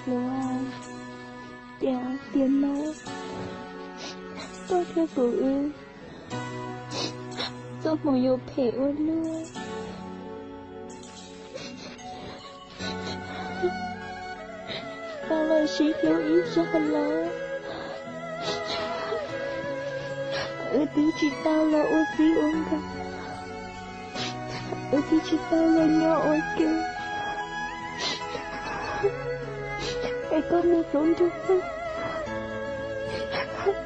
Luag, cas tiam no koj thiaj pom wb txoj hmoo yuav phem ua luaj. Tau los sib hlub ib zaug los, wb twb tsis tau los ua txij ua nkawm, wb twb tsis tau los nyob ua ke, es koj mus hlub nrog luag,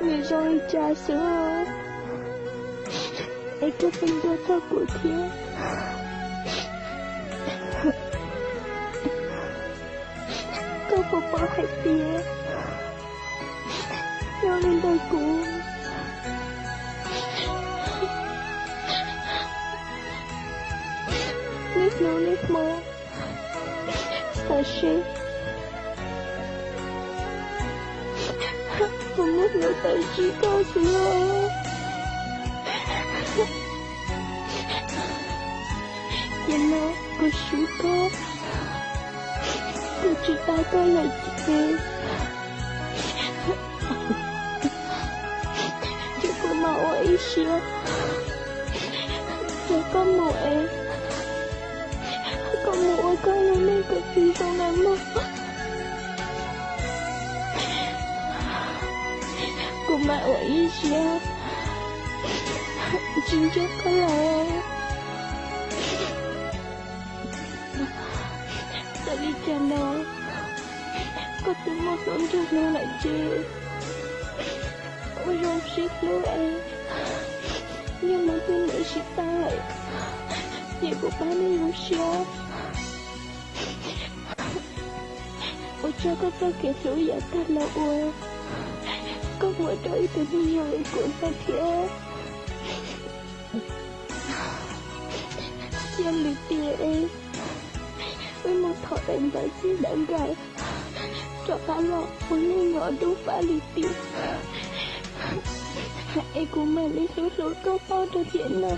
nws zoo li cas xwb os? Es koj tseem nco txog kuv thiab. Koj puas paub hais tias yog li ntawd kuv niaj hnub niaj hmo xav seb puas muaj hnub tau ntsib koj xwb os. Ces no kuv swb koj, kuv tsis tau koj lawm ces ces kuv mam ua ib siab coj koj mus es koj mus ua koj lub neej kom tsis zoo na mog. Kuv mam ua ib siab tsis nco koj lawm. Txawm li cas los koj twb muaj hnub nrog luag lawm ces ua zoo sib hlub es yog hnub twg nws tsis tau lawm ces kuv pab nej zoo siab. Ua tsaug koj txoj kev hlub yav tag los uas koj muab rau ib tug neeg zoo li kuv ntag thiab. Cia lwm tiam es wb mus thov daim ntawv txij ntawv nkawm rov qab los ua neej nyob dub fab lwm tiam, es kuv mam li hlub hlub koj pauj rau tiam no.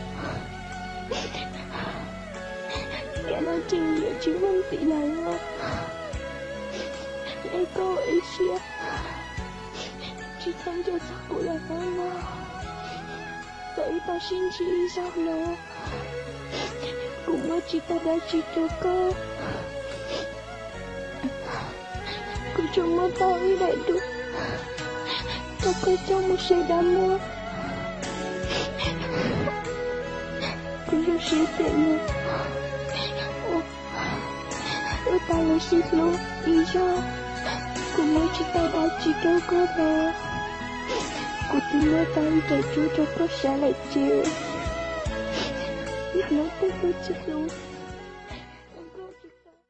Tiam no tseem yuav tsis muaj ntxiv lawm los es koj ua ib siab tsis txhob nco txog kuv lawm os. Txawm wb tau sib ntsib ib zaug los kuv muab tsis tau dab tsi rau koj. Kuv tsuas muab tau ib daim duab rau koj coj mus saib dab muag. Kuv zoo siab tiam no wb tau los sib hlub ib zaug. Kuv muab tsis tau dab tsi rau koj los kuv twb muab tau ib daim duab rau koj saib lawm ces ib hnub twg koj tsis hlub